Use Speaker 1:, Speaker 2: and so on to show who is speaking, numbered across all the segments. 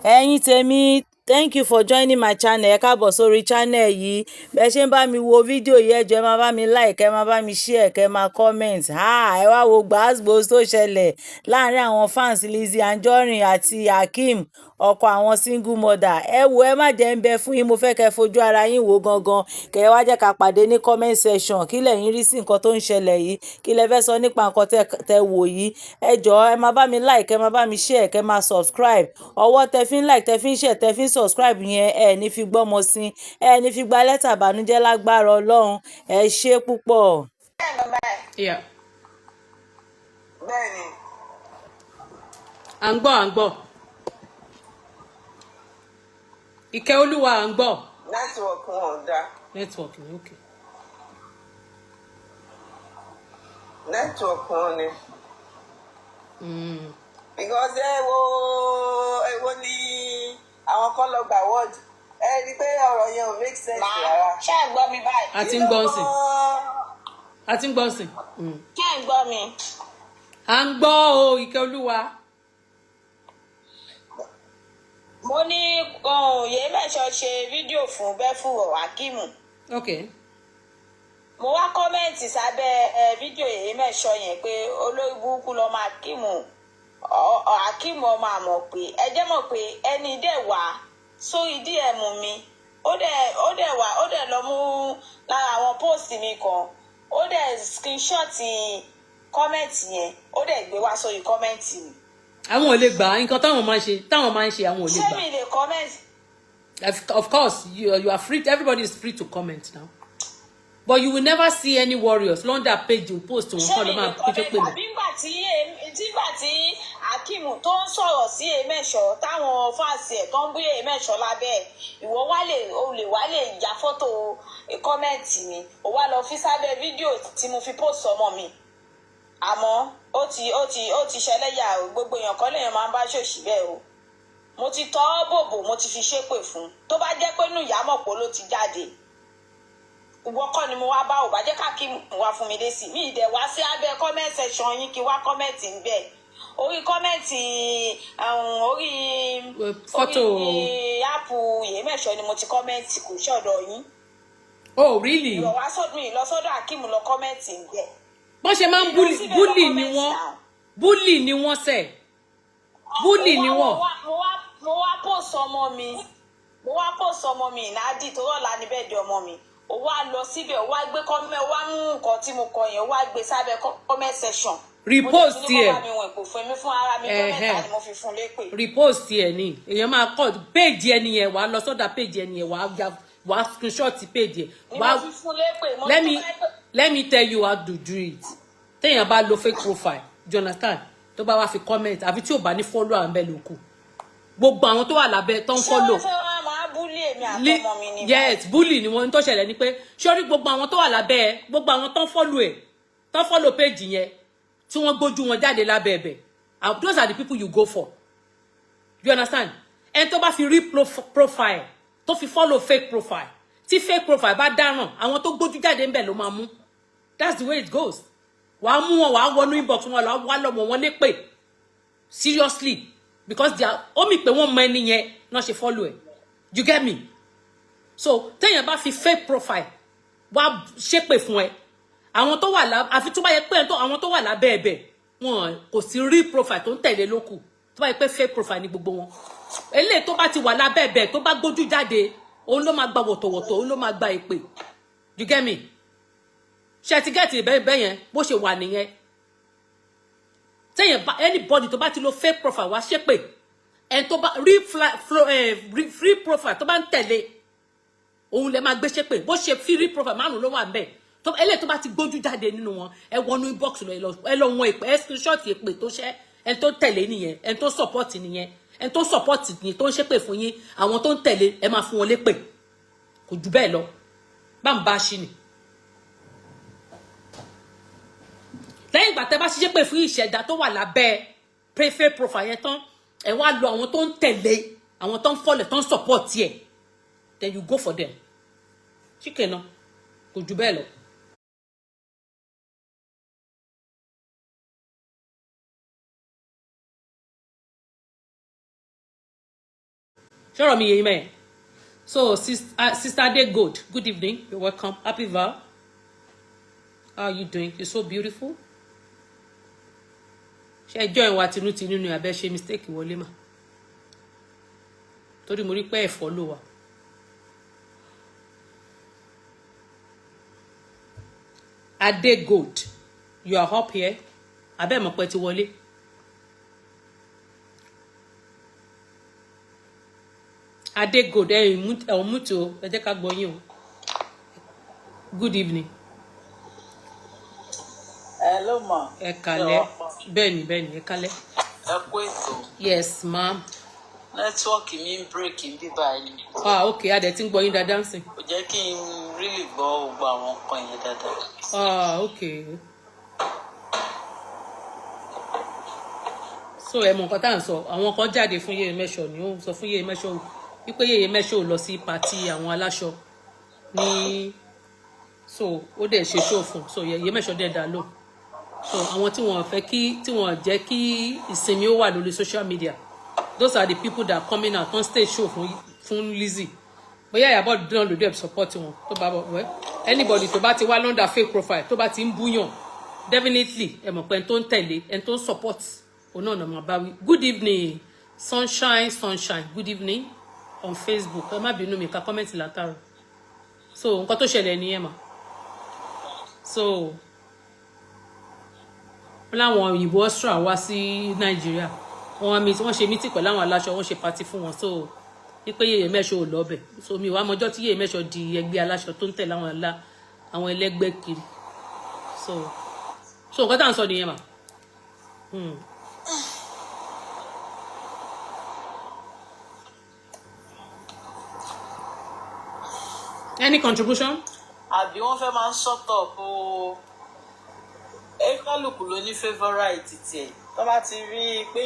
Speaker 1: Ẹ̀yin tèmi, thank you for joining my channel. Ẹ káàbọ̀ sórí channel yìí. Bẹ́ ṣe ń bá mi wo fídíò yìí, ẹ jọ̀ọ́ ẹ máa bá mi like, ẹ máa bá mi share, kẹ́ máa comment. Ha! Ẹ wá wo gbàásgbòós tó ṣẹlẹ̀ láàárín àwọn fans Lizzy Anjorin àti Hakeem, ọkọ àwọn single mother. Ẹ wo, ẹ má jẹ́ ń bẹ fún yín, mo fẹ́ kẹ́ fojú ara yín wò gangan. Kẹ́ wá jẹ́ ká pàdé ní comment section. Kí lẹ̀yin rí sí nǹkan tó ń ṣẹlẹ̀ yìí? Kí lẹ fẹ́ sọ nípa nǹkan tẹ wò yìí? Ẹ jọ̀ọ́ ẹ máa bá mi like, ẹ máa bá mi share, kẹ́ máa subscribe. Ọwọ́ tẹ fi ń like, tẹ fi ń share, tẹ fi ń subscribe yẹn, ẹ ní fi gbọ́mọ sí, ẹ ní fi gba lẹ́tà ìbànújẹ́ lágbára Ọlọ́run. Ẹ ṣé púpọ̀.
Speaker 2: Yeah.
Speaker 3: Bẹ́ẹ̀ni.
Speaker 2: À ń gbọ́, à ń gbọ́. Ìkẹ́ Olúwa, à ń gbọ́.
Speaker 3: Network wọn ò dáa.
Speaker 2: Network ni, okay.
Speaker 3: Network wọn ni. Because ẹ wo, ẹ wo ni àwọn kan lọ gbà word. Ẹ rí i pé ọ̀rọ̀ yẹn ò make sense rárá.
Speaker 4: Ṣé ẹ̀ ń gbọ́ mi báyìí?
Speaker 2: A ti ń gbọ́ nsìn. A ti ń gbọ́ nsìn.
Speaker 4: Ṣé ẹ̀ ń gbọ́ mi?
Speaker 2: À ń gbọ́ o, Ìkẹ́ Olúwa.
Speaker 4: Mo ní Yèyémẹ̀ṣọ́ ṣe fídíò fún Bẹ́fúrò Hakeem.
Speaker 2: Okay.
Speaker 4: Mo wá comment sábẹ́ fídíò Yèyémẹ̀ṣọ́ yẹn pé olórí burúkú lọ́mọ Hakeem, Hakeem ọmọ àmọ̀ pé ẹ jẹ́ mọ̀ pé ẹni dẹ̀ wá sórí DM mi, ó dẹ̀ wá, ó dẹ̀ lọ mú lára àwọn post mi kan, ó dẹ̀ screenshot comment yẹn, ó dẹ̀ gbé wá sórí comment mi.
Speaker 2: Àwọn ò lè gbà nǹkan táwọn máa ń ṣe, táwọn máa ń ṣe, àwọn ò lè
Speaker 4: Ṣé
Speaker 2: gbà.
Speaker 4: mi lè comment?
Speaker 2: Of course, you are free, everybody is free to comment now. But you will never see any warriors London page you post wọn
Speaker 4: Ṣé
Speaker 2: kọ́ ló
Speaker 4: mi lè
Speaker 2: máa péjọ
Speaker 4: comment
Speaker 2: pé mi.
Speaker 4: Àbí ńgbà tí nígbà tí Hakeem tó ń sọ̀rọ̀ sí Yèyémẹ̀ṣọ́, táwọn fans ẹ̀ tó ń bú Yèyémẹ̀ṣọ́ lábẹ́ ẹ̀, ìwọ wá lè, o lè wá lè ya fọ́tò comment mi, o wá lọ fi sábẹ́ fídíò tí mo fi post ọmọ mi. Àmọ́ ó ti ṣẹlẹ́yà o. Gbogbo èèyàn kan lèèyàn máa ń bá ṣòṣì bẹ́ẹ̀ o. Mo ti tọ́ bòbò, mo ti fi ṣépè fún tó bá jẹ́ pé nù ìyámọ̀pọ̀ ló ti jáde. Ìwọ kọ́ ni mo wá bá, ò bá jẹ́ káàkiri wá fún mi lésì mi ìdẹ̀ wá sí abẹ́ comment section yín kí wá comment ń bẹ̀ orí comment, orí
Speaker 2: Fọ́tò.
Speaker 4: Orí app Yèyémẹ̀ṣọ́ ni mo ti comment, kò ṣọ̀dọ̀ yín.
Speaker 2: Oh, really?
Speaker 4: Ìwọ wá sọ́dọ̀ mi, lọ sọ́dọ̀ Hakeem, lọ comment ń bẹ̀.
Speaker 2: Bọ́n ṣe máa ń bully, bully ni wọ́n, bully ni wọ́n sẹ̀, bully ni wọ́n.
Speaker 4: Mo wá post ọmọ mi, mo wá post ọmọ mi ìnádì tó rọ̀lá ní bẹ́ẹ̀ di ọmọ mi, ó wá lọ síbẹ̀, ó wá gbé comment, ó wá mú nǹkan tí mo kọ yẹn, ó wá gbé sábẹ́ comment section.
Speaker 2: Repost
Speaker 4: ẹ̀.
Speaker 2: ẹ̀.
Speaker 4: Mo ní kó bá mi wọ̀n ìpò fún mi fún ara mi, tó mẹ́ta ni mo fi fún lépè.
Speaker 2: Repost ẹ̀ ni èèyàn máa kọ́ page ẹni yẹn, wàá lọ sọ́dà page ẹni yẹn, wàá ya, wàá screenshot page ẹ̀.
Speaker 4: Ni
Speaker 2: Wàá
Speaker 4: mo fi fún lépè. Mo
Speaker 2: let
Speaker 4: ní
Speaker 2: me
Speaker 4: tó bá
Speaker 2: let me tell you how to do it. Téèyàn bá lo fake profile, do you understand, tó bá wá fi comment, àfi tí ò bá ní follow à ń bẹ lóku, gbogbo àwọn tó wà lábẹ́ tó ń
Speaker 4: Ṣé
Speaker 2: follow.
Speaker 4: wọ́n fẹ́ wá máa bully èmi àtọmọ mi ni?
Speaker 2: Yes, bully ni wọ́n. Tó ṣẹlẹ̀ ni pé sórí gbogbo àwọn tó wà lábẹ́ ẹ, gbogbo àwọn tó ń follow ẹ, tó ń follow page yẹn, tí wọ́n gbójú wọn jáde lábẹ́ ẹ̀bẹ̀, those are the people you go for, you understand? Ẹni tó bá fi real profile tó fi follow fake profile, tí fake profile bá dáràn, àwọn tó gbójú jáde ńbẹ̀ ló máa mú. That's the way it goes. Wàá mú wọn, wàá wọnú inbox wọn lọ, wàá lọ mọ wọn lépè, seriously, because they are ó mì pé wọ́n mọ ẹni yẹn náà ṣe follow ẹ. You get me? So téèyàn bá fi fake profile wá ṣépè fún ẹ, àwọn tó wà lá, àfi tó bá yẹ pé àwọn tó wà lábẹ́ ẹ̀bẹ̀ wọn kò sí real profile tó ń tẹ̀lé lókù. Tó bá yẹ pé fake profile ni gbogbo wọn, eléyìí tó bá ti wà lábẹ́ ẹ̀bẹ̀, tó bá gbójú jáde, òun ló máa gba wọ̀tọ̀wọ̀tọ̀, òun ló máa gba èpè. You get me? Ṣe ti get bẹ́ẹ̀ bẹ́ẹ̀ yẹn? Bó ṣe wà nìyẹn. Téèyàn bá, anybody tó bá ti lo fake profile wá ṣépè, ẹni tó bá rí free profile tó bá ń tẹ̀lé, òun lè máa gbé ṣépè. Bó ṣe free profile márùn ló wà ńbẹ̀, tó eléyìí tó bá ti gbójú jáde nínú wọn, ẹ wọnú inbox lọ, ẹ lọ wọn èpè, ẹ screenshot èpè tó ṣẹ. Ẹni tó tẹ̀lé nìyẹn, ẹni tó support nìyẹn, ẹni tó support nìyẹn tó ń ṣépè fún yín. Àwọn tó ń tẹ̀lé, ẹ máa fún wọn lépè, kò jù bẹ́ẹ̀ lọ. Bá ń bá a ṣí ni. Lẹ́yìn ìgbà tẹ́ bá ṣiṣẹ́ pè fún ìṣẹ̀dá tó wà lábẹ́ prefer profile yẹn tán, ẹ wá lọ àwọn tó ń tẹ̀lé, àwọn tó ń follow, tó ń support ẹ̀, then you go for them. Chicken náà kò jù bẹ́ẹ̀ lọ. Ṣọ́rọ̀ mi yé yín mẹ́yẹn? So Sister Ade Gold, good evening, you're welcome. Happy Val, how are you doing? You're so beautiful. Ṣe ẹ join wa tinútinú ni àbẹ́ ṣe mistake wọlé mà? Torí mo rí pé ẹ̀fọ́ ló wà. Ade Gold, you are up here. Abẹ́ mọ̀ pé ti wọlé. Ade Gold, ẹ ò mú tó, ẹ jẹ́ ká gbọ́ yín o. Good evening.
Speaker 5: Hello ma.
Speaker 2: Ẹ kálẹ́. Bẹ́ẹ̀ni, bẹ́ẹ̀ni, ẹ kálẹ́.
Speaker 5: Ẹ kú ètò.
Speaker 2: Yes, ma'am.
Speaker 5: Network mi ń break ń bíbá ẹni.
Speaker 2: Ah, ok, a dẹ̀ ti ń gbọ́ yín dáadáa ń sìn.
Speaker 5: Kò jẹ́ kí n really gbọ́ gbogbo àwọn nǹkan yẹn dáadáa.
Speaker 2: Ah, ok. So ẹ mọ nǹkan tá à ń sọ, àwọn kan jáde fún Yèyé Mẹ́ṣọ̀ ni ó sọ fún Yèyé Mẹ́ṣọ̀ wípé Yèyé Mẹ́ṣọ̀ ò lọ sí party àwọn aláṣọ ní, so ó dẹ̀ ṣe show fún, so Yèyé Mẹ́ṣọ̀ dẹ̀ dá lóhùn. So àwọn tí wọ́n fẹ́ kí, tí wọ́n jẹ́ kí ìsinmi ó wà lórí social media, those are the people that are coming out on stage show fún Lizzy. Bóyá Ìyábọ̀ náà ló dẹ̀ support wọn tó bá bọ̀ wẹ́. Anybody tó bá ti wá lọ́ndà fake profile, tó bá ti ń búyàn, definitely ẹ mọ̀ pé ẹni tó ń tẹ̀lé, ẹni tó ń support òun náà máa bá wí. Good evening, Sunshine, Sunshine, good evening on Facebook. Ẹ má bínú, mi ka comment látàrọ. So nǹkan tó ṣẹlẹ̀ nìyẹn mà. So wọ́n láwọn òyìnbó Austria wá sí Nàìjíríà, wọ́n wá, wọ́n ṣe meeting pẹ̀lú àwọn aláṣọ, wọ́n ṣe party fún wọn, so wípé Yèyé Mẹ́ṣọ̀ ò lọ́bẹ̀. So mi wàá mọjọ́ tí Yèyé Mẹ́ṣọ̀ di ẹgbẹ́ aláṣọ tó ń tẹ̀lé àwọn alá àwọn ẹlẹ́gbẹ́ kiri. So nǹkan tá à ń sọ nìyẹn mà. Any contribution?
Speaker 5: Àbí wọ́n fẹ́ máa ń shut up o. Kálukú ló ní favourite tiẹ̀. Tó bá ti rí i pé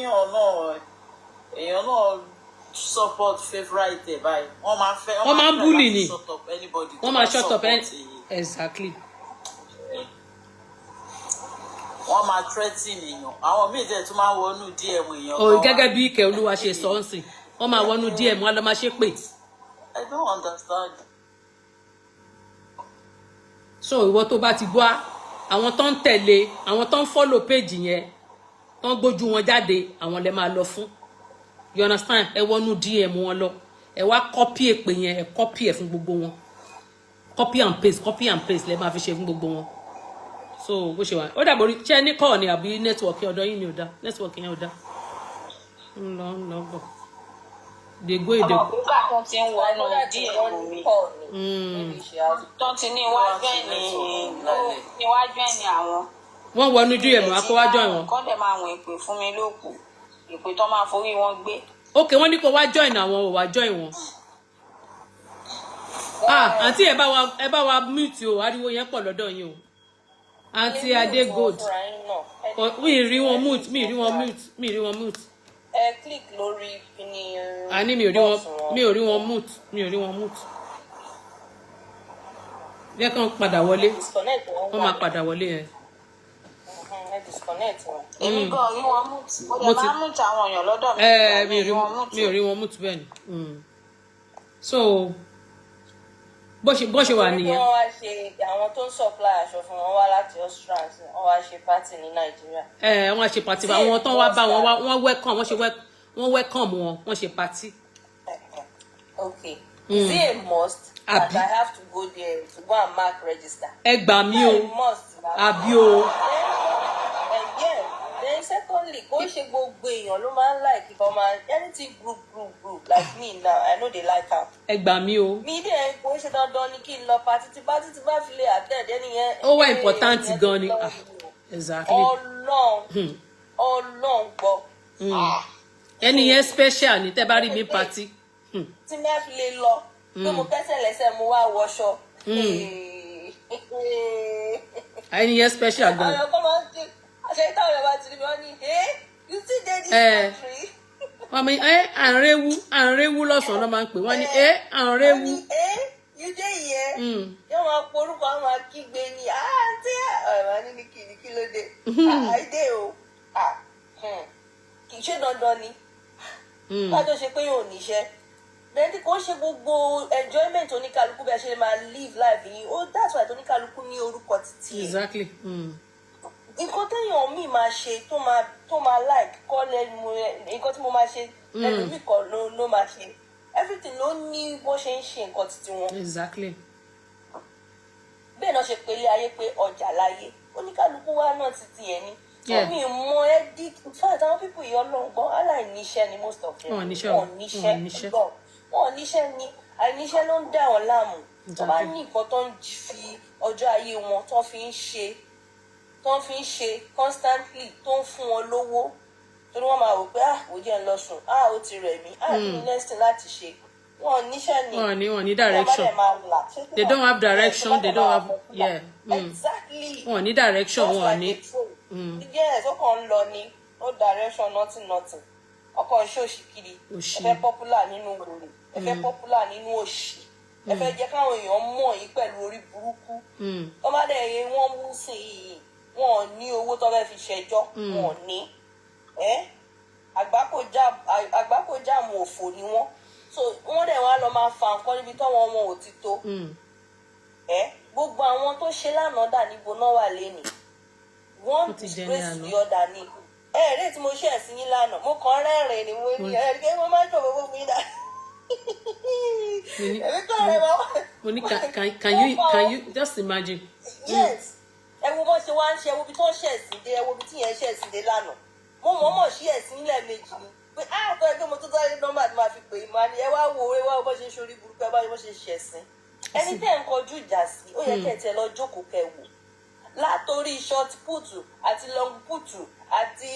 Speaker 5: èèyàn náà support favourite ẹ̀ báyìí, wọ́n máa fẹ́
Speaker 2: Wọ́n máa ń bully ni.
Speaker 5: Shut up anybody tó
Speaker 2: Wọ́n máa
Speaker 5: bá
Speaker 2: shut up
Speaker 5: support
Speaker 2: exactly.
Speaker 5: Wọ́n máa threaten èèyàn. Àwọn míì tẹ̀ tún máa ń wọnú DM èèyàn
Speaker 2: O
Speaker 5: gan wá.
Speaker 2: Gẹ́gẹ́ bí Ìkẹ́ Olúwa ṣe sọ ọ́ sìn, wọ́n máa wọnú DM wọn lọ máa ṣe pè.
Speaker 5: I don't understand.
Speaker 2: So ìwọ tó bá ti gbọ́ àwọn tó ń tẹ̀lé, àwọn tó ń follow page yẹn, tó ń gbójú wọn jáde, àwọn lè máa lọ fún, you understand? Ẹ wọnú DM wọn lọ, ẹ wá copy èpè yẹn, ẹ copy ẹ fún gbogbo wọn. Copy and paste, copy and paste lẹ máa fi ṣe fún gbogbo wọn. So bó ṣe wà, ó dàbò rí ṣé ní kọ́ ni àbí network ọ̀dọ̀ yín ni ò dá? Network yẹn ò dá, ń lọ ń lọ bọ̀, dey go dey.
Speaker 4: Ọmọ nígbà tó ti ń wọnú DM mi, tó ti ní iwájú ẹ̀ ní níwájú ẹ̀ ní àwọn.
Speaker 2: Wọ́n wọnú DM wá kó wá join wọn.
Speaker 4: Kọ́ dẹ̀ máa wọ̀n ìpè fún mi lókù, ìpè tó máa forí wọn gbé.
Speaker 2: Ok, wọ́n ní kó wá join àwọn, ò wá join wọn. Ah, àǹtí, ẹ bá wa mute o, ariwo yẹn pọ̀ lọ́dọ̀ yín o. Àǹtí Adé Gold, mi ì rí wọn mute, mi ì rí wọn mute, mi ì rí wọn mute.
Speaker 6: Ẹ click lórí kíní.
Speaker 2: Àní mi ò rí wọn, mi ò rí wọn mute, mi ò rí wọn mute. Jẹ́ kán padà wọlé.
Speaker 6: Disconnect wọn.
Speaker 2: Wọ́n máa padà wọlé yẹn.
Speaker 6: Ẹ disconnect wọn.
Speaker 4: Èmi gan rí wọn mute, mo
Speaker 2: Mo
Speaker 4: dẹ̀
Speaker 2: ti
Speaker 4: máa ń mute àwọn èèyàn lọ́dọ̀ mi.
Speaker 2: Ẹ mi ò rí
Speaker 4: wọn mute.
Speaker 2: Mi ò rí wọn mute bẹ́ẹ̀ ni. So bó ṣe wà nìyẹn.
Speaker 6: Wọ́n wá ṣe àwọn tó ń supply aṣọ fún wọn wá láti Austria, wọ́n wá ṣe party ní Nàìjíríà.
Speaker 2: Ẹ wọ́n ṣe party, àwọn tó wá bá wọn wá, wọ́n welcome, wọ́n ṣe wọ́n welcome wọn, wọ́n ṣe party.
Speaker 6: Okay. Is it a must
Speaker 2: Àbí?
Speaker 6: that I have to go there to go and mark register?
Speaker 2: Ẹ gbà mí o.
Speaker 6: Not a must na.
Speaker 2: Àbí o?
Speaker 6: And yeah, then secondly, kò ṣe gbogbo èèyàn ló máa ń like kọ́ máa anything group group group. Like me now, I no dey like am.
Speaker 2: Ẹ gbà mí o.
Speaker 6: Mi dẹ̀ kò ṣe dandan ni kí n lọ party tí bá fi lè attend ẹni yẹn.
Speaker 2: Ó wà important
Speaker 6: Ìyẹn
Speaker 2: gan ni.
Speaker 6: tó
Speaker 2: Ah,
Speaker 6: lọ.
Speaker 2: Exactly.
Speaker 6: Ọlọ́run, Ọlọ́run gbọ́.
Speaker 2: Ẹni yẹn special ni tẹ́ bá rí mi party.
Speaker 6: Tí bá fi lè lọ pé mo kẹ́sẹ̀ lẹ́sẹ̀, mo wá wọṣọ.
Speaker 2: Ẹni yẹn special gan.
Speaker 6: Àwọn kan máa ń ké àṣẹ táwọn èèyàn bá ti rí mi, wọ́n ní, "Eh, you still dey this
Speaker 2: Eh.
Speaker 6: country?"
Speaker 2: Wọ́n mi ẹ à ń réwú, à ń réwú lọ́sàn-án ló máa ń pè wọ́n ní ẹ à ń
Speaker 6: Wọ́n
Speaker 2: réwú.
Speaker 6: ní, "Eh, you dey here?" Yóò máa porúkọ, àwọn máa kígbe ní àǹtí ọ̀rọ̀ ní kí ni, kí ló dé? Àìdè o. Ah, kì í ṣe dandan ni. Bá tó ṣe pé yóò níṣẹ́. Then kò ń ṣe gbogbo enjoyment oníkálukú bí a ṣe lè máa live life yìí ó. That's why oníkálukú ní orúkọ títí ẹ̀. Nǹkan téèyàn míì máa ṣe tó máa like kọ́ lẹ́nu ẹ̀, nǹkan tí mo máa ṣe ẹlòmíì kọ́ ló máa ṣe. Everything ló ní bó ṣe ń ṣe nǹkan títí wọn. Bẹ́ẹ̀ náà ṣe pé ilé ayé pé ọjà láyé, oníkálukú wa náà títí ẹ̀ ní. Omi mọ ẹ dí. In fact, àwọn people yìí, Ọlọ́run gbọ́n, aláìníṣẹ́ ni most of them.
Speaker 2: Wọn ò níṣẹ́ o.
Speaker 6: Wọn ò níṣẹ́.
Speaker 2: Wọn ò níṣẹ́.
Speaker 6: Gbọ́n wọn ò níṣẹ́ ni, àìníṣẹ́ ló ń dà wọ́n láàmú. Tó bá ní nǹkan tó ń fi ọjọ́ ayé wọn tó fi ń ṣe constantly, tó ń fún wọn lówó, torí wọ́n máa wò pé, "Ah, ò jẹ́ ń lọ sùn, ah, ó ti rẹ̀ mí, ah, kí ni next thing láti ṣe?" Wọn ò níṣẹ́ ni.
Speaker 2: Wọn ò ní direction. They don't have direction, they don't have, yeah.
Speaker 6: Exactly.
Speaker 2: Wọn ò ní direction,
Speaker 6: Just
Speaker 2: wọn ò
Speaker 6: like
Speaker 2: ní.
Speaker 6: a train. Yes, ó kàn ń lọ ni, no direction, nothing, nothing. Ọkọ̀ ń ṣòṣì kiri.
Speaker 2: Òṣì.
Speaker 6: Ẹ fẹ́ popular nínú wèrè, ẹ fẹ́ popular nínú òṣì, ẹ fẹ́ jẹ́ káwọn èèyàn mọ̀ yín pẹ̀lú orí burúkú. Tó bá dẹ̀ yẹ wọ́n mú sí yìí, wọn ò ní owó tó fẹ́ fi ṣẹjọ́, wọn ò ní ẹ́ àgbákò jáàmù òfò ni wọ́n. So wọ́n dẹ̀ wá lọ máa fa nǹkan níbi tọ́wọ́ wọn ò ti tó. Ẹ gbogbo àwọn tó ṣe lánàá dà, níbo náà wà lénìí? One
Speaker 2: Ó ti dẹni
Speaker 6: disgrace
Speaker 2: àná.
Speaker 6: the other ni. Ẹ eré tí mo ṣe ẹ̀sìn yín lánàá, mo kàn rẹ́rìn-ín ni. Mo ní ẹ rí mo máa ń jọ̀wọ́ fún yín dá. Èmi kàn rẹ́ wá.
Speaker 2: Mo ní can you just imagine?
Speaker 6: Yes, ẹ wo bó ṣe wá ń ṣe, ẹ wo ibi tó ń ṣe ẹ̀sìn dé, ẹ wo ibi tí yẹn ṣe ẹ̀sìn dé lánàá. Mo mọ̀ọ́mọ̀ ṣí ẹ̀sìn lẹ́ẹ̀mejì ni pé á tọ́ ẹgbẹ́ mo tó sáré nọ́mbà tí máa fi pè é máa ní ẹ wá wo, ẹ wá wo bó ṣe ń ṣorí burúkú, ẹ wá wo bó ṣe ṣe ẹ̀sìn. Ẹni tẹ́ ń kọjú ìjà sí, ó yẹ kẹ́ ẹ tiẹ̀ lọ jókòó kẹ́ wò látòrí short put àti long put àti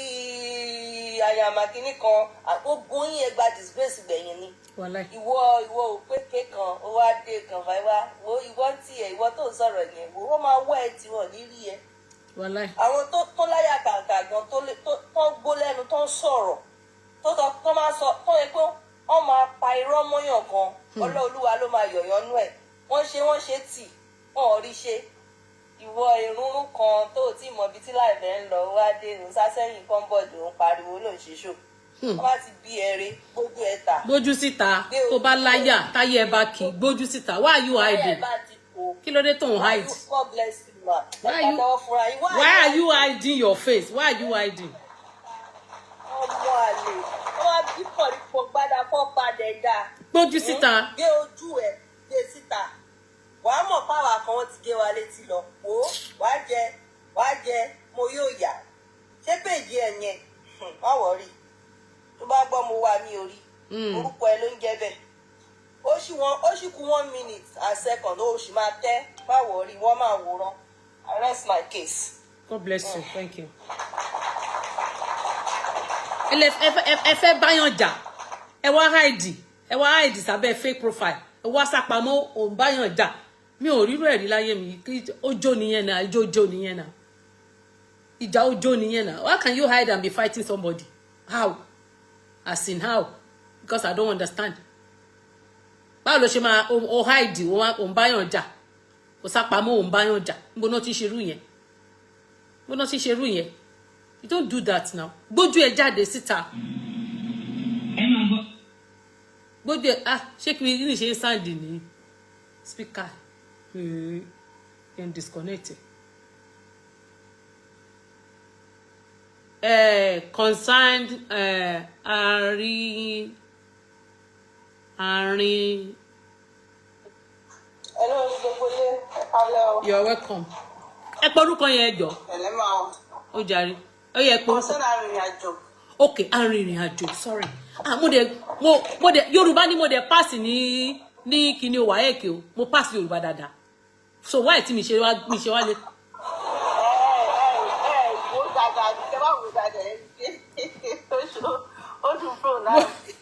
Speaker 6: àyàmà kínní kan, gbogbo yín ẹ gba disgrace gbẹ̀yìn ni.
Speaker 2: Wàláì.
Speaker 6: Ìwọ òpèké kan, ó wá dé kan fà wá wo ìwọ tiẹ̀, ìwọ tó ń sọ̀rọ̀ yẹn, wo wọ́n máa wọ́ ẹ tí wọ́n ní rí ẹ.
Speaker 2: Wàláì.
Speaker 6: Àwọn tó láyà kàǹkà gan, tó gbó lẹ́nu, tó ń sọ̀rọ̀, tó máa sọ tó yẹ pé wọ́n máa pa irọ́ mọ́yàn gan, Ọlọ́ọ̀lúwa ló máa yọ̀yọ́ nú ẹ̀. Wọ́n ṣe tì wọ́n ò rí ṣe. Ìwọ ìrúnrún kan tó ò tí mọ ibi tí láìpẹ́ ń lọ, wá dé òun sásẹ́yìn kọ́ńbọ̀dù, òun pariwo ló ń ṣe ṣò. Wọ́n bá ti bí ẹrẹ gbójú ẹ ta.
Speaker 2: Gbójú síta. Tó bá láyà, táyé ẹ bá kì í gbójú síta. Why are you hiding? Kí ló dé tó ń hide?
Speaker 6: God bless you, ma.
Speaker 2: Why are you hiding your face? Why are you hiding?
Speaker 6: Ọmọ àlè, wọ́n á bí pọ̀lípọ̀ gbádà fọ́ padà dá.
Speaker 2: Gbójú síta.
Speaker 6: Gbé ojú ẹ gbé síta, wàá mọ̀ páwà kan wọ́n ti gé wa létí lọ. Wò ó, wàá jẹ, wàá jẹ mo yóò yà. Ṣé péjì ẹ yẹn, má worry, tó bá gbọ́ mo wà ní orí orúkọ ẹ ló ń jẹ́ bẹ́ẹ̀. Ó sì kú 1 minute and second, ó sì máa tẹ́. Má worry, wọ́n máa wòran. I rest my case.
Speaker 2: God bless you, thank you. Ẹ fẹ́ báyàn jà, ẹ wá hide, ẹ wá hide sábẹ́ fake profile, ẹ wá sápamọ́ òun báyàn jà. Mi ò rírò ẹ̀rí láyé mi. Ó jó nìyẹn náà, ijó jó nìyẹn náà, ìjà ó jó nìyẹn náà. Why can you hide and be fighting somebody? How? As in how? Because I don't understand. Báwo ló ṣe máa o hide, òun báyàn jà, ó sápamọ́ òun báyàn jà? Níbo náà ti ṣerú yẹn? Níbo náà ti ṣerú yẹn? You don't do that now. Gbójú ẹ jáde síta.
Speaker 1: Ẹ máa gbọ́.
Speaker 2: Gbójú ẹ. Ah, ṣé kí ni ṣe sound ní speaker? Can disconnect it. Concerned àárín.
Speaker 3: Hello, gbogbo ilé, alẹ́ o.
Speaker 2: You are welcome. Ẹ pọ orúkọ yẹn, jọ.
Speaker 3: Ẹ̀lẹ́ máa o.
Speaker 2: Ó jàre, ó yẹ pé orúkọ.
Speaker 3: Concern arìnrìn-àjò.
Speaker 2: Ok, arìnrìn àjò, sorry. Ah, mo dẹ̀ Yorùbá ni mo dẹ̀ pass ní kíní o, WAEC o. Mo pass Yorùbá dáadáa, so why tí mi ṣe wá lè.
Speaker 3: Ẹ ẹ ẹ wò dáadáa, ní kẹ́ bá wò dáadáa, ẹ rí pé ó dùn pronounce.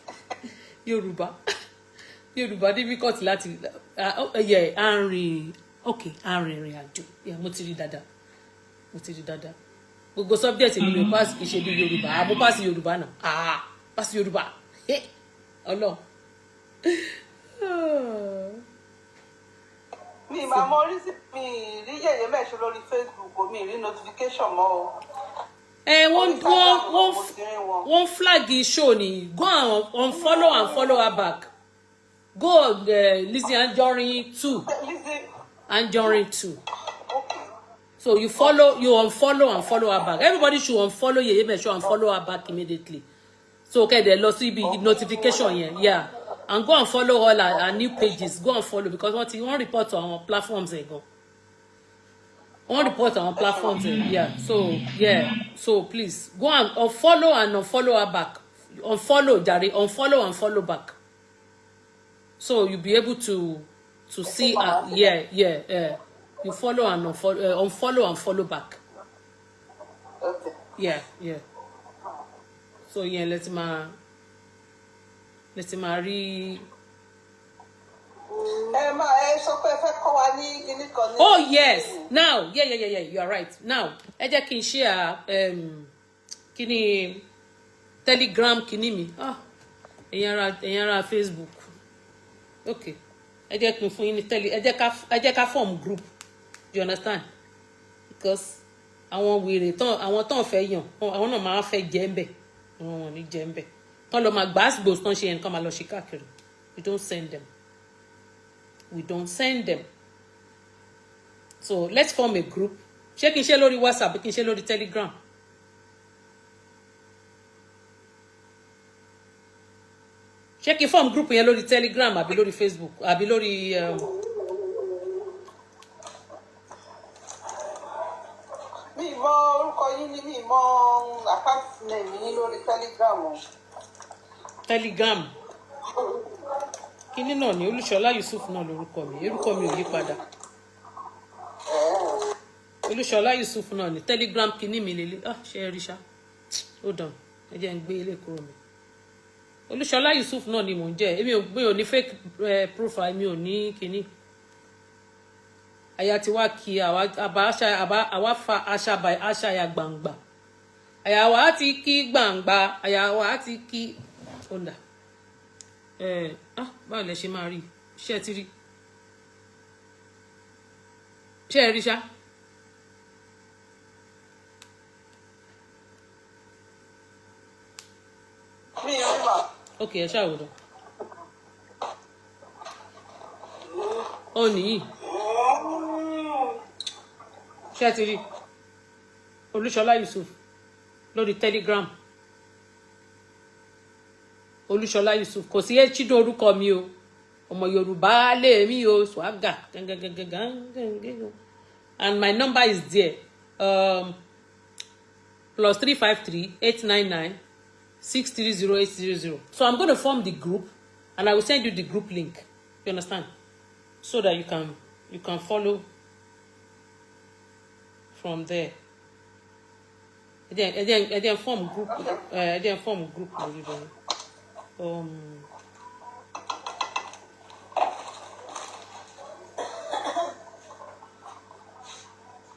Speaker 2: Yorùbá difficult láti yẹ arìn. Ok, arìnrìn àjò. Yeah, mo ti rí dáadáa, mo ti rí dáadáa. Gbogbo subject mi ló pass, kì í ṣe bí Yorùbá. Ah, mo pass Yorùbá náà. Ah, pass Yorùbá. Ọlọ́run.
Speaker 3: Mi máa mọ orí sí mi rí yẹ̀yẹ́ mẹ́ṣọ́ lórí Facebook o, mi rí notification mọ́ o.
Speaker 2: Ẹ wọ́n
Speaker 3: Instagram
Speaker 2: wọ́n
Speaker 3: mo ti rí wọn.
Speaker 2: Wọ́n flag show ni. Go and unfollow and follow her back. Go on Lizzy Anjorin 2.
Speaker 3: Lizzy.
Speaker 2: Anjorin 2.
Speaker 3: Okay.
Speaker 2: So you follow, you unfollow and follow her back. Everybody should unfollow Yeye Mesho and follow her back immediately. So okay, they lost ibi notification yẹn, yeah. And go and follow all our new pages. Go and follow, because wọ́n ti wọ́n report to our platforms ẹ̀ gan. Wọ́n report our platforms ẹ̀, yeah. So yeah, so please go and unfollow and unfollow her back. Unfollow jare, unfollow and follow back. So you'll be able to see her. Yeah. You follow and unfollow, unfollow and follow back.
Speaker 3: Okay.
Speaker 2: Yeah. So yeah, let máa rí.
Speaker 3: Ẹ máa ẹ sọ pé ẹ fẹ́ kọ́ wa ní kinní kan ní.
Speaker 2: Oh yes, now yeah, you are right. Now ẹ jẹ́ kí n share kíní Telegram kíní mi. Ah, ẹ̀yin ará Facebook. Okay, ẹ jẹ́ kí n fún yín ní tele, ẹ jẹ́ ká form group. You understand? Because àwọn wèrè tán, àwọn tán fẹ́ yàn, àwọn náà máa fẹ́ jẹ́ ń bẹ̀. Àwọn wọn ò ní jẹ́ ń bẹ̀. Tán lọ máa gbàásgbò tán ṣe yẹn kán máa lọ ṣe káàkiri. We don't send them. We don't send them. So let's form a group. Ṣé kí n ṣe lórí WhatsApp, kí n ṣe lórí Telegram? Ṣé kí n form group yẹn lórí Telegram àbí lórí Facebook àbí lórí
Speaker 3: Mi mọ orúkọ yín ní, mi mọ account name yín lórí Telegram o.
Speaker 2: Telegram kíní náà ní Olúṣọlá Yusuf náà lórúkọ mi. Orúkọ mi ò yí padà. Olúṣọlá Yusuf náà ní Telegram kíní mi lélẹ̀. Ah, ṣe é rí ṣá? Hold on, ẹ jẹ́ n gbé ilé kúrò mi. Olúṣọlá Yusuf náà ni mò ń jẹ́. Èmi ò, mi ò ní fake profile, mi ò ní kíní. Àyà tí wàá kí àwa àbá àṣà àbá àwa fa àṣà àṣà ya gbangba. Àyà wa ti kí gbangba, àyà wa ti kí ọ̀nà. Ẹ ah, báwo lẹ ṣe máa rí? Ṣé ẹ ti rí? Ṣé ẹ rí ṣá?
Speaker 3: Mi ò rí mà.
Speaker 2: Ok, ẹ ṣáà wò lọ. Ó nìyí. Ṣé ẹ ti rí Olúṣọlá Yusuf lórí Telegram? Olúṣọlá Yusuf, kò sí echido orúkọ mi o. Ọmọ Yorùbá lèmi o, swaga gangangangangangan, and my number is there, +353 899 630 800. So I'm gonna form the group and I will send you the group link, you understand, so that you can follow from there. Ẹ jẹ́ form group, ẹ jẹ́ form group lórí bẹ́ẹ̀.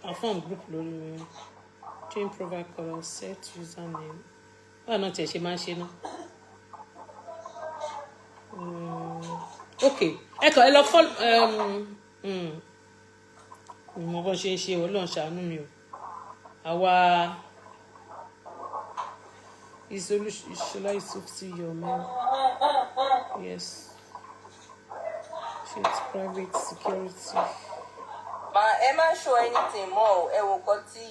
Speaker 2: I form group lórí. Change profile color, set username. Báwo náà tiẹ̀ ṣe máa ń ṣe náà? Ok, ẹ kàn ẹ lọ follow. Mo bọ́ ṣe ń ṣe, Ọlọ́run ṣàánú mi o. Àwa is Olúṣọlá Yusuf still your man? Yes. Cheat private security.
Speaker 6: Ma ẹ má show anything mọ́ o. Ẹ wò kọ́ tí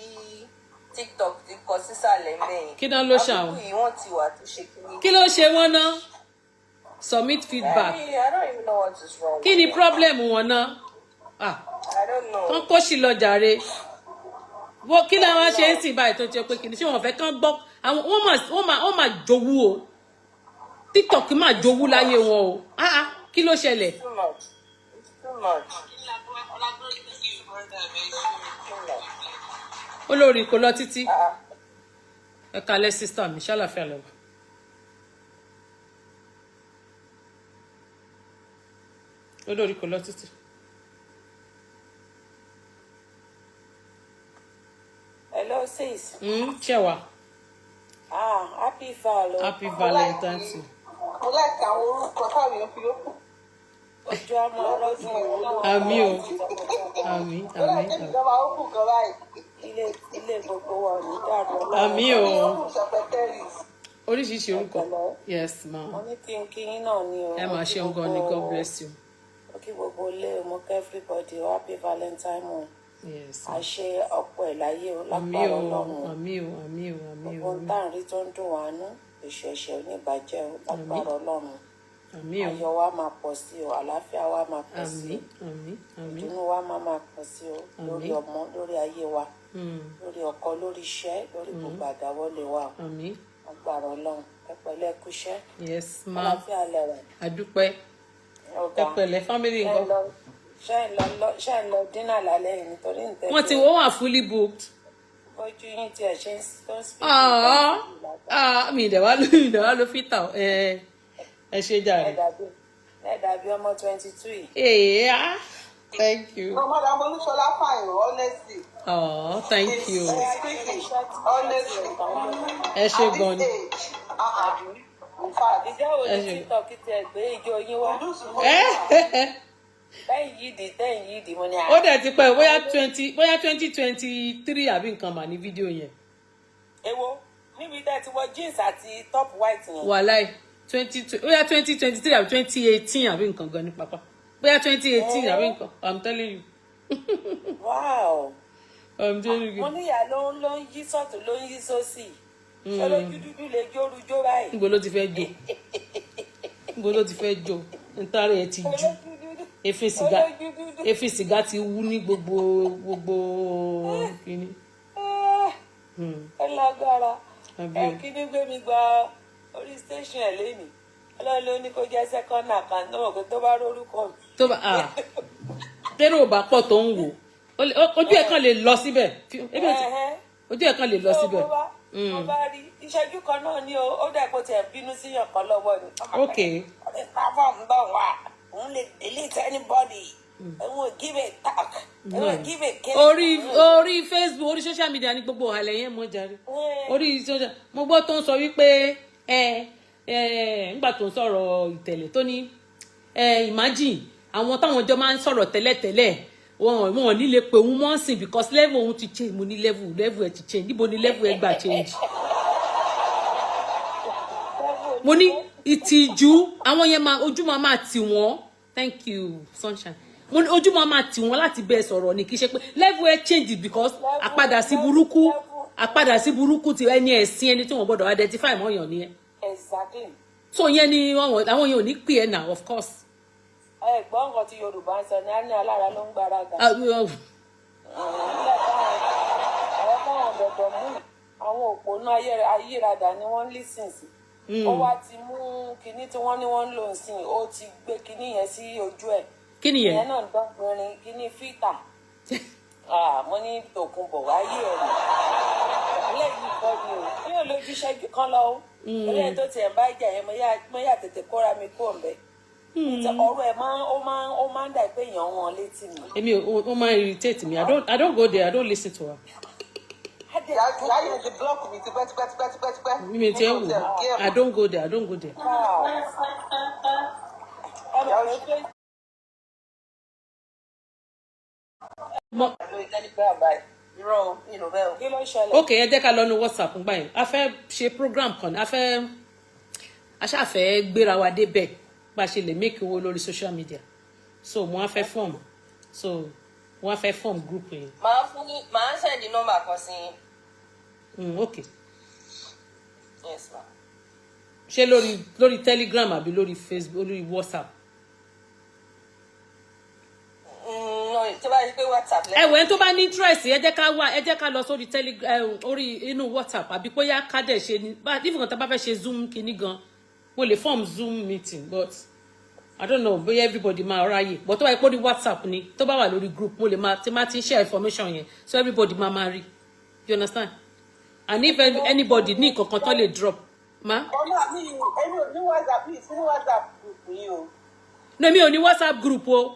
Speaker 6: TikTok ti kọ sísàlẹ̀ ń bẹ̀yìn.
Speaker 2: Kí náà ló ṣàwọn?
Speaker 6: Àbùkù yìí wọ́n ti wà tó ṣe kíní.
Speaker 2: Kí ló ṣe wọ́n ná? Submit feedback.
Speaker 6: I don't even know what is wrong
Speaker 2: Kí ni
Speaker 6: with them.
Speaker 2: problem wọn ná? Ah,
Speaker 6: I don't know.
Speaker 2: kán kó sì lọ jàre. Wọ́n kí làwọn ṣe ń sìn báyìí tó jẹ́ pé kí ni ṣé wọ́n fẹ́ kán gbọ́ àwọn wọ́n máa jowú o. TikTok máa jowú láyé wọn o. Ah ah, kí ló ṣẹlẹ̀?
Speaker 6: Too much. It's too much. Too much.
Speaker 2: Olórí kò lọ títí.
Speaker 6: Ah.
Speaker 2: Ẹ kalẹ́, sister mi, ṣàlàfíà lẹ́wọ̀. Olórí kò lọ títí.
Speaker 1: Hello, sis.
Speaker 2: Ṣé wà?
Speaker 1: Ah, happy Val o.
Speaker 2: Happy Valentine's.
Speaker 3: Mo like àwọn orúkọ táwọn èèyàn fi yókù.
Speaker 1: Ojú àmọ́ ọlọ́dún o.
Speaker 2: Àmín o. Àmín,
Speaker 3: Ó
Speaker 2: àmín,
Speaker 3: láì tẹ́lẹ̀ ìjọba ó kù kan báyìí.
Speaker 1: Ilé ilé gbogbo wa ò ní dàrú.
Speaker 2: Àmín o.
Speaker 3: Ó kù sọpẹtẹ́rì.
Speaker 2: Oríṣiríṣi orúkọ.
Speaker 1: Pẹ̀lẹ́.
Speaker 2: Yes ma.
Speaker 1: Mo ní kí n kí yín náà ní o.
Speaker 2: Ẹ
Speaker 1: Mo
Speaker 2: máa
Speaker 1: kí
Speaker 2: ṣeun gan ni.
Speaker 1: gbogbo
Speaker 2: God bless you.
Speaker 1: Mo kí gbogbo ilé o, mo kí everybody o, happy Valentine o.
Speaker 2: Yes ma.
Speaker 1: Àṣe ọ̀pọ̀ ẹ̀ láyé o,
Speaker 2: Àmín
Speaker 1: lágbára
Speaker 2: o.
Speaker 1: Ọlọ́run o.
Speaker 2: Àmín o, àmín o, àmín o.
Speaker 1: Gbogbo ohun
Speaker 2: Àmín.
Speaker 1: tá à ń rí tó ń dùn wá nú, èṣù ẹ̀ṣẹ̀ oníbàjẹ́ o,
Speaker 2: Àmín.
Speaker 1: lágbára Ọlọ́run.
Speaker 2: Àmín o.
Speaker 1: Ayọ̀ wa máa pọ̀ sí o, àlàáfíà wa máa pọ̀ sí
Speaker 2: Àmín,
Speaker 1: o.
Speaker 2: àmín, àmín.
Speaker 1: Ìdùnnú wa máa máa pọ̀ sí o, lórí
Speaker 2: Àmín.
Speaker 1: ọmọ, lórí ayé wa, lórí ọkọ, lórí iṣẹ́, lórí gbogbo àdáwọ́lé wa o.
Speaker 2: Àmín.
Speaker 1: Agbára Ọlọ́run. Ẹ pẹ̀lẹ́, ẹ kúṣẹ́.
Speaker 2: Yes ma.
Speaker 1: Àlàáfíà lẹwà.
Speaker 2: Àdúpẹ́.
Speaker 1: Ọ̀gá.
Speaker 2: Ẹ pẹ̀lẹ́, family
Speaker 1: Ṣé ń
Speaker 2: nǹkan?
Speaker 1: lọ ṣé ń lọ dinner lálẹ́ yìí nítorí ń
Speaker 2: Wọ́n ti
Speaker 1: tẹ́lẹ̀
Speaker 2: wọ́n wà fully booked.
Speaker 1: bójú yín tí ẹ ṣe ń tó ń speak.
Speaker 2: Ah, ah, mi ìdẹ̀ wá ló fítà ẹ ẹ ṣe
Speaker 1: Ẹ
Speaker 2: jàre.
Speaker 1: dàbí ẹ dàbí ọmọ 22 yìí.
Speaker 2: Yeah, thank you.
Speaker 3: No, Madam Olúṣọlá fine, honestly.
Speaker 2: Oh, thank you.
Speaker 3: She's pretty, honestly.
Speaker 2: Ẹ ṣe
Speaker 3: At
Speaker 2: gan
Speaker 3: this
Speaker 2: ni.
Speaker 3: age, uh-uh. In fact,
Speaker 1: Ìjọ wo
Speaker 2: Ẹ
Speaker 1: ni
Speaker 2: ṣe.
Speaker 1: TikTok ti ẹ gbé ijó yín wá?
Speaker 3: Kudus
Speaker 2: Ẹ
Speaker 1: Tẹ́yìn yìí tẹ́yìn yìí mo ní
Speaker 2: ó dẹ̀ ti pẹ́, bóyá 2023 àbí nǹkan mà ní fídíò yẹn.
Speaker 1: Èwo níbi tẹ́ ti wọ jeans àti top white yẹn?
Speaker 2: Wàláì, twenty bóyá 2023 àbí 2018 àbí nǹkan gan ní pápá. Bóyá 2018 àbí nǹkan. I'm telling you. I'm telling you.
Speaker 1: Mo níyà ló ń yí sọ́tún, ló ń yí sósì. Ṣé lójú dúdú lè jórujó báyìí?
Speaker 2: Níbo ló ti fẹ́ jó? Níbo ló ti fẹ́ jó? Ntàrí ẹ ti jù.
Speaker 1: Olójú dúdú.
Speaker 2: Èéfín sìgá.
Speaker 1: Olójú dúdú.
Speaker 2: Èéfín sìgá ti wú ní gbogbo gbogbo kínní.
Speaker 1: Ah, ó lágbára.
Speaker 2: Àbí
Speaker 1: Ẹ
Speaker 2: o.
Speaker 1: kí ní gbé mi gba orí station ẹ lẹ́nìí. Ọlọ́run ló ní kó jẹ́ second account náà mọ̀ pé tó bá rórúkọ mi.
Speaker 2: Tó bá ah tẹ́rù ò bá pọ̀ tó ń wò ojú ẹ̀ kàn lè lọ síbẹ̀.
Speaker 1: Ẹ̀hẹ́n.
Speaker 2: Ojú ẹ̀ kàn lè lọ
Speaker 1: Tó
Speaker 2: síbẹ̀.
Speaker 1: mo bá rí ìṣẹ́jú kan náà ni o, ó dẹ̀ kó tiẹ̀ bínú síyàn kan lọ́wọ́ ni.
Speaker 2: Ok.
Speaker 1: Ọ̀rẹ́ platform bá wà, òun lè delete anybody, òun ò give a talk, òun ò give a care.
Speaker 2: Orí Facebook, orí social media ní gbogbo ọ̀hàlẹ̀ yẹn mọ́ jàre. Orí social, mo gbọ́ tó ń sọ wípé ẹ ẹ nígbà tó ń sọ̀rọ̀ ìtẹ̀lẹ̀ tó ní ẹ imagine àwọn táwọn jọ máa ń sọ̀rọ̀ tẹ́lẹ̀tẹ́lẹ̀, wọn ò ní lè pè òun mọ́ sìn because level òun ti change. Mo ní level ẹ ti change? Níbo ni level ẹ gbà change? Mo ní ìtìjú àwọn yẹn máa ojú máa máa tì wọ́n. Thank you, sunshine. Mo ní ojú máa máa tì wọ́n láti bẹ́ẹ̀ sọ̀rọ̀ ni, kì í ṣe pé level ẹ change because àpadà sí burúkú ti ẹni ẹ̀sìn, ẹni tí wọ́n gbọ́dọ̀ identify mọ́yàn ni ẹ. So yẹn ni àwọn yẹn ò ní pè ẹ́ now, of course.
Speaker 1: Ẹ gbọ́ nǹkan tí Yorùbá ń sọ ní, á ní alára ló ń gbára ga.
Speaker 2: Ah,
Speaker 1: Nígbà táwọn àwọn táwọn dọ̀dọ̀ mú àwọn òpònú ayírádà ni wọ́n ń listen sí. Ó wá ti mú kinní tí wọ́n ní wọ́n ń lò sí, ó ti gbé kinní yẹn sí ojú ẹ̀.
Speaker 2: Kí ni yẹn?
Speaker 1: Ìyẹn náà dọ́gbìnrin kinní fítà. Mo ní Tòkunbọ̀ wáyé ẹ̀ nì ìpínlẹ̀ yìí kọ́ ni o mi ò lójú ìṣẹ́jú kan lọ o. Eléyìí tó tiẹ̀ bá jà yẹn, mo yá tètè kóra mi kúrò ńbẹ̀. Ọ̀rọ̀ ẹ̀ máa ó máa ó máa ń dà pé èèyàn wọn létí mi.
Speaker 2: Èmi ò, ó máa ń irritate me. I don't go there. I don't listen to her.
Speaker 3: Ìyá yẹn ti block mi tipẹ́ tipẹ́ tipẹ́ tipẹ́ tipẹ́.
Speaker 2: Mi ti ẹ wò, I don't go there, I don't go there.
Speaker 1: Ẹ mọ̀ pé
Speaker 6: Lórí Telegram báyìí, irọ́ o, mi ò bẹ́ẹ̀ o.
Speaker 1: Kí ló ṣẹlẹ̀?
Speaker 2: Ok, ẹ jẹ́ ká lọ ní WhatsApp ńgbà yẹn. A fẹ́ ṣe program kan, a fẹ́ a ṣàfẹ́ gbéra wa débẹ̀ bá a ṣe lè make owó lórí social media. So mo á fẹ́ form so mo á fẹ́ form group yẹn.
Speaker 6: Màá fún yín, màá send nọ́mbà kan sí yín.
Speaker 2: Ok.
Speaker 6: Yes ma.
Speaker 2: Ṣé lórí Telegram àbí lórí Facebook, lórí WhatsApp?
Speaker 6: No, tó bá yẹ pé WhatsApp.
Speaker 2: Ẹ wẹ̀, tó bá ní interest, ẹ jẹ́ ká wá, ẹ jẹ́ ká lọ sórí Telegram, orí inú WhatsApp, àbí bóyá ká dẹ̀ ṣe ní bá if nǹkan tá a bá fẹ́ ṣe Zoom kinní gan, mo lè form Zoom meeting, but I don't know bóyá everybody máa ráyè. But tó bá yẹ pé orí WhatsApp ni, tó bá wà lórí group, mo lè máa tí máa ti share information yẹn, so everybody máa máa rí, you understand? And if anybody ní nǹkan kan tó lè drop ma.
Speaker 3: Ọmọ mi, èmi ò ní WhatsApp, mi sí ní WhatsApp group yìí o.
Speaker 2: No, èmi ò ní WhatsApp group o.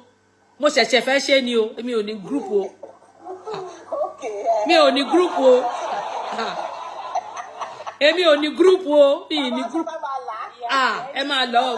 Speaker 2: Mo ṣẹ̀ṣẹ̀ fẹ́ ṣe ni o. Èmi ò ní group o.
Speaker 3: Ok ẹ.
Speaker 2: Mi ò ní group o. Ah. Èmi ò ní group o, mi ì ní group. Ah, ẹ máa lọ o.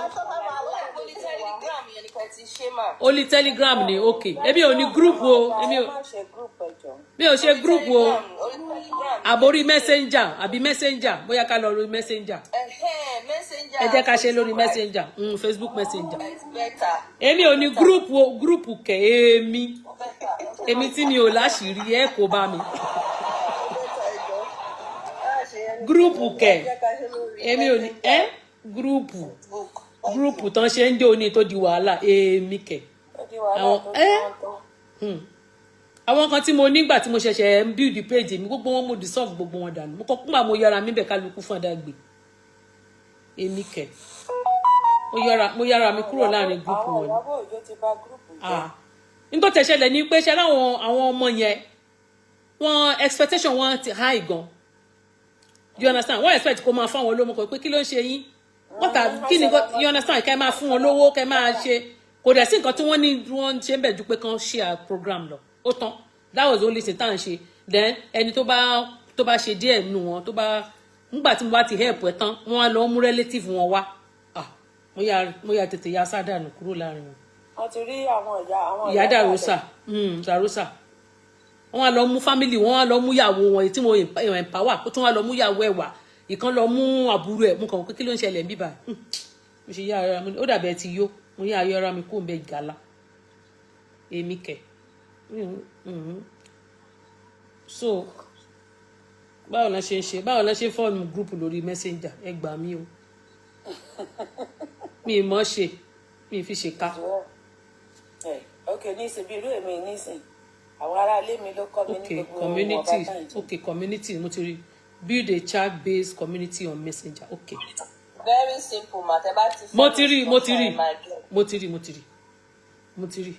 Speaker 6: Orí Telegram yẹn ni kò ti ṣe mà.
Speaker 2: Orí Telegram ni, ok. Èmi ò ní group o, èmi ò.
Speaker 1: Ẹ má ṣe group, ẹjọ.
Speaker 3: Jọ̀ọ́.
Speaker 2: Mi ò ṣe
Speaker 6: Orí
Speaker 2: group o.
Speaker 6: Telegram, orí Telegram.
Speaker 2: Àbórí Messenger, àbí Messenger, bóyá ká lọ lórí Messenger.
Speaker 6: Ẹ̀hẹ́n, Messenger.
Speaker 2: Ẹ jẹ́ ká ṣe lórí
Speaker 6: Facebook.
Speaker 2: Messenger, Facebook Messenger.
Speaker 6: It's better.
Speaker 2: Èmi ò ní group o, group kẹ̀. Èmi,
Speaker 6: Better.
Speaker 2: èmi tí mi ò láṣìírí, ẹ kò bá mi.
Speaker 3: Ó better, ẹ jọ̀ọ́. Á ṣe yẹn ní
Speaker 2: Group kẹ̀.
Speaker 3: Ẹ jẹ́ ká ṣe lórí
Speaker 2: Èmi ò ní ẹ group.
Speaker 3: Facebook.
Speaker 2: Group tán ṣe ń jò ní tó di wàhálà, èmi kẹ̀.
Speaker 3: Ó di wàhálà
Speaker 2: Àwọn
Speaker 3: tó
Speaker 2: ẹ
Speaker 3: ti wọ́n tán.
Speaker 2: Àwọn kan tí mo nígbà tí mo ṣẹ̀ṣẹ̀ ń build page mi, gbogbo wọn mo dissolve gbogbo wọn dànù. Mo kọ kúmà, mo yọra mi bẹ̀, kálukú fún àdàgbé. Èmi kẹ̀, mo yọra mi kúrò láàrin group
Speaker 3: Àwọn
Speaker 2: wọn ni.
Speaker 3: Ìyábọ̀ Òjó ti bà group jẹ́.
Speaker 2: Ah, nítorí tẹ̀sẹ̀lẹ̀ ni pé ṣe láwọn àwọn ọmọ yẹn, wọn expectation wọn ti high gan, you understand? Wọ́n expect kó máa fún àwọn olówó kan pé kí ló ń ṣe yín, what are kí ni, you understand? Kẹ́ máa fún wọn lówó, kẹ́ máa ṣe, kò dẹ̀ sí nǹkan tí wọ́n ní wọ́n ń ṣe ń bẹ̀ ju pé kán share program lọ, ó tán. That was the only thing tá à ń ṣe. Then ẹni tó bá ṣe díẹ̀ nù wọn, tó bá nígbà tí mo bá ti help ẹ tán, wọ́n á lọ mú relative wọn wá. Ah, mo yà tètè ya sádànù kúrò láàrin wọn.
Speaker 3: Wọ́n ti rí àwọn ìyá, àwọn
Speaker 2: Ìyá dàrúsà, dàrúsà, wọ́n wá lọ mú family wọ́n, wá lọ mú ìyàwó wọn, èyí tí mo empower, ó tún wá lọ mú ìyàwó ẹ̀ wá, ìkan lọ mú àbúrò ẹ̀. Mo kàn wọ́n pé kí ló ń ṣẹlẹ̀ níbà. Mo ṣe yá ara mi, ó dàbí ẹ ti yó. Mo yá ayọ́ ara mi kó ń bẹ gàlá. Èmi kẹ̀. So báwo la ṣe ń ṣe, báwo la ṣe ń form group lórí Messenger? Ẹ gbà mí o, mi ì mọ̀ ṣe, mi ì fi ṣe ká.
Speaker 3: Ẹ ok, nísìn bí irú èmi nísìn, àwọn aráalé mi ló kọ́ mi ní gbogbo
Speaker 2: Community.
Speaker 3: wọn bá tàn jẹ.
Speaker 2: Okay, community, mo ti rí. Build a chat based community on Messenger, okay.
Speaker 6: Very simple ma, tẹ bá ti
Speaker 2: Mo ti rí, mo ti rí.
Speaker 6: follow my girl.
Speaker 2: Mo ti rí, mo ti rí, mo ti rí.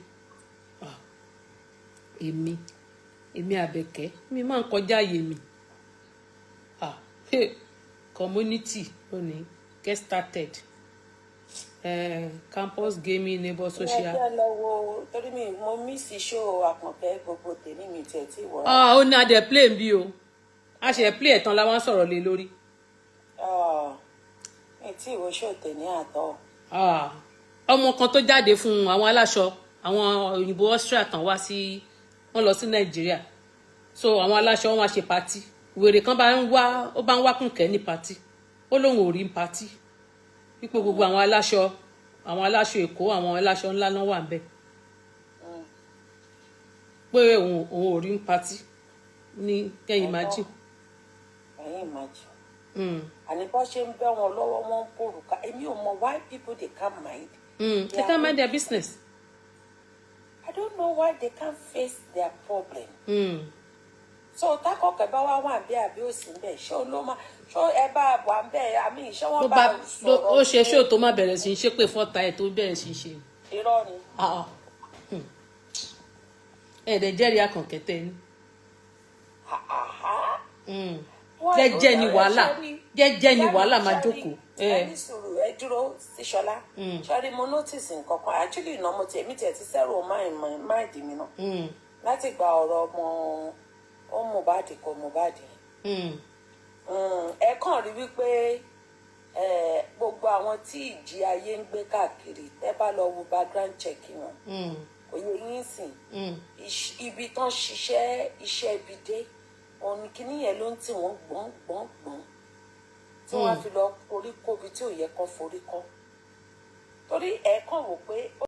Speaker 2: Ah, èmi Àbẹ̀kẹ́, mi máa ń kọjá àyè mi. Ah, hey, community ó ní get started, campus, gaming, neighbor,
Speaker 3: Ẹ
Speaker 2: social.
Speaker 3: jẹ́ lọ wo torí mi, mo miss show Àkànkẹ́, gbogbo tèmi mi tiẹ̀ tí wọ̀.
Speaker 2: Ah, ó ní adẹ play bí o, a ṣe play ẹ̀ tán la wá ń sọ̀rọ̀ lé lórí.
Speaker 3: Mi tí ìwọ show tèmi àtọ̀.
Speaker 2: Ah, ọmọ kan tó jáde fún àwọn aláṣọ, àwọn òyìnbó Austria tán wá sí, wọn lọ sí Nàìjíríà, so àwọn aláṣọ wọn wá ṣe party. Wèrè kan bá ń wá, ó bá ń wá Kùnkẹ́ ní party, ó lóun ò rí party, wípé gbogbo àwọn aláṣọ Èkó, àwọn aláṣọ ńlá náà wà ń bẹ̀, pé òun ò rí party ní kẹ́yìn imagine.
Speaker 3: Ẹ̀yin imagine. Àní bọ́ ṣe ń bẹ́ wọn lọ́wọ́, wọn ń kórùka. Èmi ò mọ why people dey can't mind.
Speaker 2: They can't mind their business.
Speaker 3: I don't know why they can't face their problem. So tákọ̀kẹ́ bá wá wà bí àbí òsì ń bẹ̀, ṣé o ló máa ṣó ẹ bá wà ń bẹ̀ àmì ṣé
Speaker 2: Tó
Speaker 3: wọ́n
Speaker 2: bá
Speaker 3: bá sọ̀rọ̀?
Speaker 2: Ó ṣe ṣó tó má bẹ̀rẹ̀ sí í ṣépè fọ́ta ẹ̀ tó bẹ̀rẹ̀ sí í ṣe.
Speaker 3: Irọ́ ni.
Speaker 2: Ah, ah. Ẹ̀ẹ́dẹ̀ jẹ́rìí Àkànkẹ́ tẹ́ ní.
Speaker 3: Àhá.
Speaker 2: Jẹ́jẹ́ ni wàhálà, jẹ́jẹ́ ni wàhálà máa jókòó.
Speaker 3: Ẹ ní sùúrù, ẹ dúró sí Ṣọlá. Ṣọlá, mo notice nǹkan kan actually iná, mo tiẹ̀ mi tiẹ̀ ti zero mind mi náà láti gba ọ̀rọ̀ ọmọ ó Mohbad kọ Mohbad. Ẹ kàn rí wípé gbogbo àwọn tí ìjì ayé ń gbé káàkiri, tẹ́ bá lọ wo background check wọn, kò yẹ yín sìn. Ibi tán ṣiṣẹ́ iṣẹ́ ibi dé, òun kìíní yẹn ló ń tì wọ́n gbọ́n gbọ́n gbọ́n tí wọ́n á fi lọ forí kóbi tí ò yẹ kán forí kọ́, torí ẹ kàn wò pé ó